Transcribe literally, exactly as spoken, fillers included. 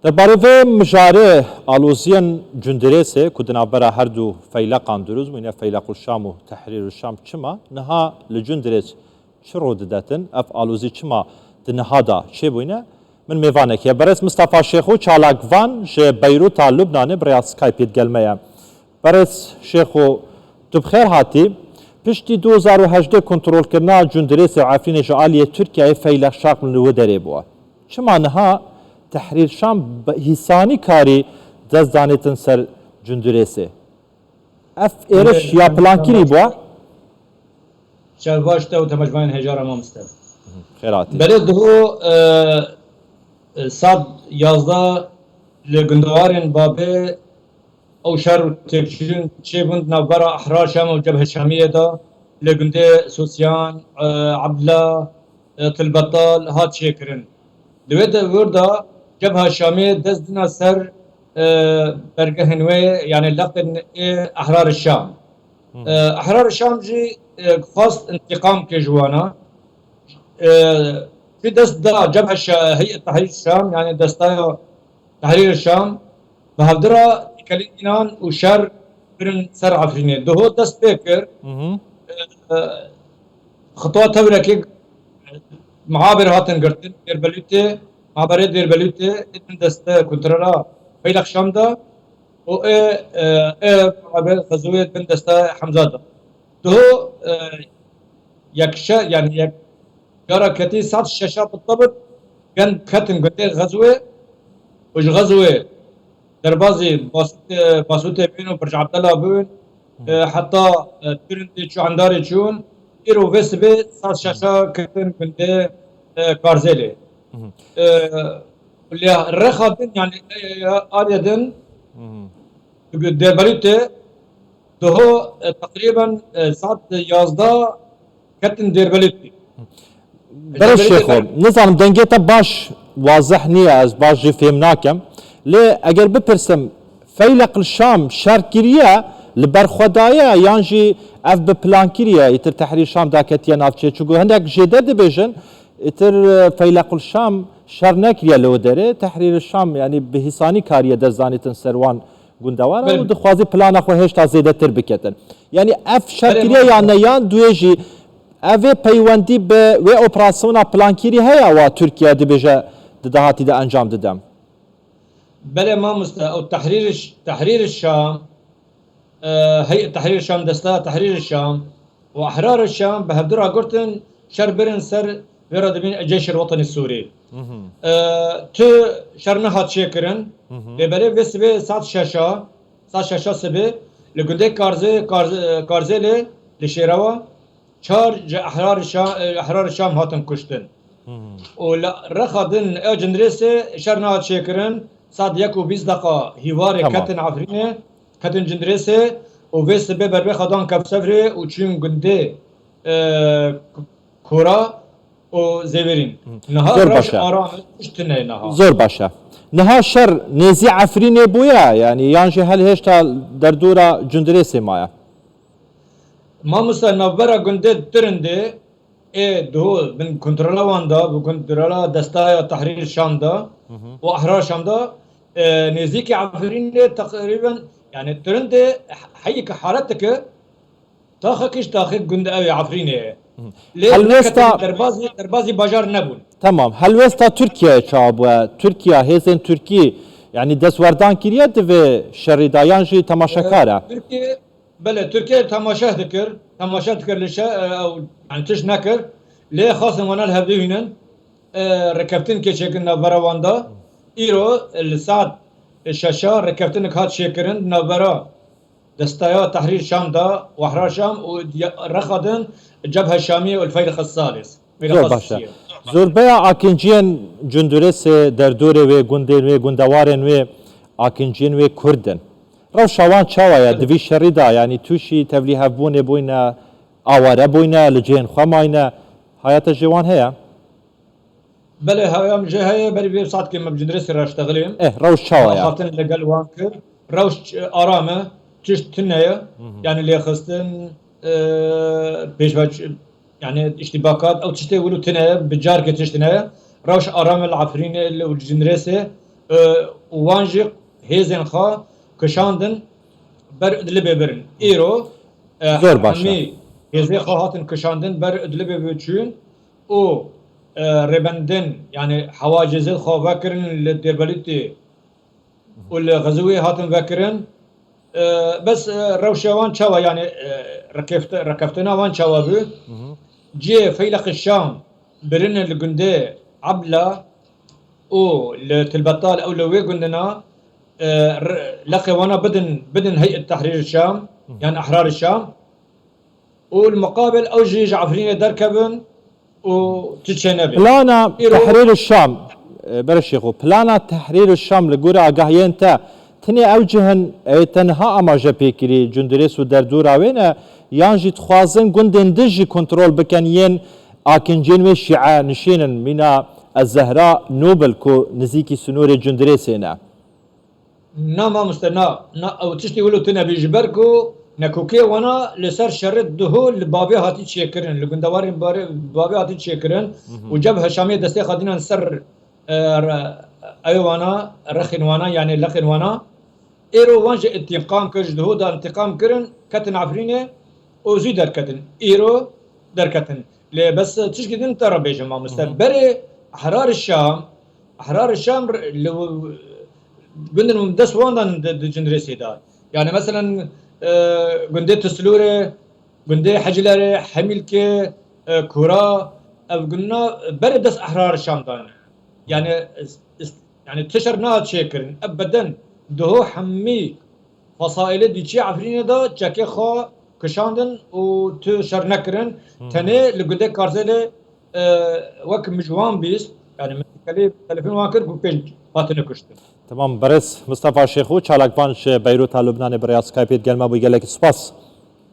Derbarê vê mijarê aloziyên Cundirêsê ku di navbera her du feyleqan dirûst bûne, Feylequl Şam û Tehrîrul Şam, çima niha li Cundirês çi rû didetin? Ev alozî çima di niha de çêbûne? Min mêvanek heye. Berêz Mistefa Şêxo, çalakvan ji Beyrûta Lubnanê, bi rêya Skypeê digel me ye. Berêz Şêxo, tu bi xêr hatî. Piştî du hezar û hejdeh kontrolkirina Cundirêsê û Efrînê ji aliyê Tirkiyeyê, Feyleq Şam li wê derê bû. Çima niha Tehrîr Şam bi hîsanî karî dest danêtin ser Cundirêsê? Ev êriş ya plankirî bû? Çevbaş te û temaşvanên hêja re, mamoste. Xêr hatî. Belê diho, e, e, sed yazdeh li gundewarên Babê ew şer û têkçûn çêbûn di navbera Ehrar Şam û Cebhe Şamiyê de, li gundê Sosyan, e, Ebdila, e, Tilbetal hat çêkirin. Di wê de wir de Cebha Şamiyê dest dina ser, e, bergehên wê, yani lextên ê Ehrar Şam. E, Ehrar Şam jî, e, xwest întîqam ke ji wana. E, Jî dest da Cebha Şa-, Heyet Tehrîr Şam, yani destaya Tehrîr Şam, bi hevdira têkelîn înan û şer birin ser Efrînê. Diho dest pê kir. E, xitwa tewrekê, e, maber hatin girtin, Dêrbelûtê, maberê Dêrbelûtê, ê bin deste kontrola Feyleq Şam da û ê, e, ê maber Xezûyê bin deste Hemza da. Diho, e, yek şe-, yani yek cara ketî sed şeşa bitebit, gen ketin gundê Xezûyê û ji Xezûyê derbazî Basûtê, Basûtê bûn û Birc Ebdela bûn, e, heta, e, Turindê çû, Endarê çûn, îro vê sibê sed şeşa ketin gundê, e, Karzêlê. E, lê rexa din, yani, e, e, aliyê din, Dêrbelûtê, diho, e, teqrîben, e, saet yazdeh ketin Dêrbelûtê. Berê Şêxo, nizanim dengê te baş wazih niye, ez baş jî fêm nakim. Lê eger bipirsim, Feyleq li Şam şer kiriye li ber xwe daye yan jî ev bi plan kiriye, îtir Tehrîr Şam daketiye navçê? Çunku hinek jêder dibêjin, îtir, e, Feylequl Şam şer nekiriye li wê derê, Tehrîr Şam, yani bi hîsanî kariye dest zanîtin ser wan gundewara û dixwaze plana xwe hêşta zêdetir biketin. Yani ev şer kiriye ya ne, yan duê jî ev ê peywendî bi wê operasyona plankirî heye wa Tirkiye dibêje di dahatî de encam dide? Belê mamoste, ew Tehrîr Ş-, Tehrîr Şam, e, Heyet Tehrîr Şam, Desteya Tehrîr Şam û Ehrar Şam bi hevdu re gotin şer birin ser, vê re dibên Ceyşil Wetenî Sûrî. E, tu şer nehat çêkirin. Lê belê vê sibê saet şeşa, saet şeşa sibê li gundê Karzê, Karzê, Karzêlê li Şêrewa çar ji Ehrar Şa-, e, Ehrar Şam hatin kuştin. Û li rexa din ew Cindirêsê şer nehat çêkirin, saet yek û bîst deqa hîvarê ketin Efrînê, ketin Cindirêsê û vê sibê berbêxa dan Kevsevrê û çûn gundê, e, K-, Kora û Zêverîn. Niha Zor rewş baş e. Aram e, tişt tune ye niha. Zor baş e. Niha şer nêzî Efrînê bûye, yani yan jî hel hêşta derdora Cindirêsê maye? Mamoste, navbera gundê Tirindê ê diho bin kontrola wan da, bi kontrola destaya Tehrîr Şam da û Ehrar Şam da, e, nêzîkî Efrînê teqrîben, yani Tirindê heyîke heret dike, taxekî ji taxê gund ew ê Efrînê ye. Lê Helwesta neketin derbazî, derbazî bajar nebûn. Tamam. Helwesta Tirkiyeyê çawa bûye? Tirkiye, hêzên Tirkî, yani destwerdan kiriye di vê şerî de yan jî temaşekar e? Tirkiye, belê, Tirkiye temaşe dikir, temaşe dikir li şe-, e, ew, yani tişt nekir. Lê xwestin wana li hevdû hînin, e, rêkeftin kê çêkin navbera wan de. Îro, e, li saet, e, şeşa rêkeftinek hat çêkirin navbera Destaya Tehrîr Şam da, Wehra Şam û ya-, rexa din Cebhe Şamiyê û Feyl Xesalîs. Zor baş e. Zorbeya akinciyên Cundurêsê, derdorê wê gundên wê, gundewarên wê, akinciyên wê Kurd in. Rewşa wan çawa ye? Di vî şerî de, yanî tûşî tevlîhevbûnê bûyne, aware bûyne, li cihên xwe mayne. Hayata jê wan heye? Belê, haya min jê heye, berî vê saetkê me bi Cundurêsê re ştexilê. Eh, rewş çawa ye? Hatin legel wan kir. Rewş, e, aram e, tişt tune ye. Yanî lêxistin, e, pêşveç, yanî îştîbakat, ew tiştê wilo tune ye, bi carkê tişt tune ye. Rewş aram e li Efrînê, li Cundurêsê. e, û wan jî hêzên xwe kişandin ber Idlibê birin. Îro e, Zor baş e. hemî hêzê xwe hatin kişandin ber Idlibê biçûn û e, rêbendin, yani hewacêzê xwe vekirin li Dêrbelûtê û li Xezûwê hatin vekirin. E, bes e, rewşa wan çawa, yani e, rekefte- rekeftina wan çawa bû? Cihê Feyleq Şam birine li gundê Ebla û li Tilbetal ew li wê gundina e, re- leqê wana bidin bidin Heyet Tehrîr Şam, yan Ehrar Şam. Û li muqabil ew jî ji Efrînê derkevin û tu çênebî. Plana Îro- Tehrîr Şam, e, Bereşêxo, plana Tehrîr Şam li gorî agahiyên te, tenê ew cih in ê te niha amaje pê kirî, Cundurês û derdora wê ne, yan jî dixwazin gundên din jî kontrol bikin yên akincên wê şîe nişînin, mîna Ez Zehra Nobil ku nizîkî sînorê Cundurêsê ne? Na mamoste, na, na, ew tiştî wilo tune bî, ji ber ku nekokê wana li ser şerê Duho li bavê hatî çêkirin, li gundewarên barê- bavê hatî çêkirin û Cebhe Şamê destê xwe dînan ser e, re- ew wana, rexên wana, yani lexên wana. Êro wan jî întîqam kir, ji Duho de întîqam kirin, ketin Efrînê û zû derketin. Îro derketin. Lê bes tişkî din te re bêjim mamoste. Berê Ehrar Şam, Ehrar Şam li gundin dest wan dan di, di Cindrêsê de. Yani meselen e, gundê Tislûrê, gundê Heclerê, Hemîlkê, e, Kura, ev gundina berê dest Ehrar Şam dane. Yani is- is- yani tu şer nehat çêkirin. Ebeden Duho hemî fesaîlê dî çê Efrînê de çekê xwe kişandin û tu şer nekirin. Tenê li gundê Karzelê e, wek min ji wan bîst, yani min telê- telefon wan kir ku pênc hatine kuştin. Tamam, berêz Mistefa Şêxû, çalakvan ji Beyrûta Lubnanê bi rêya Skypeê digel me bû, gelekî spas.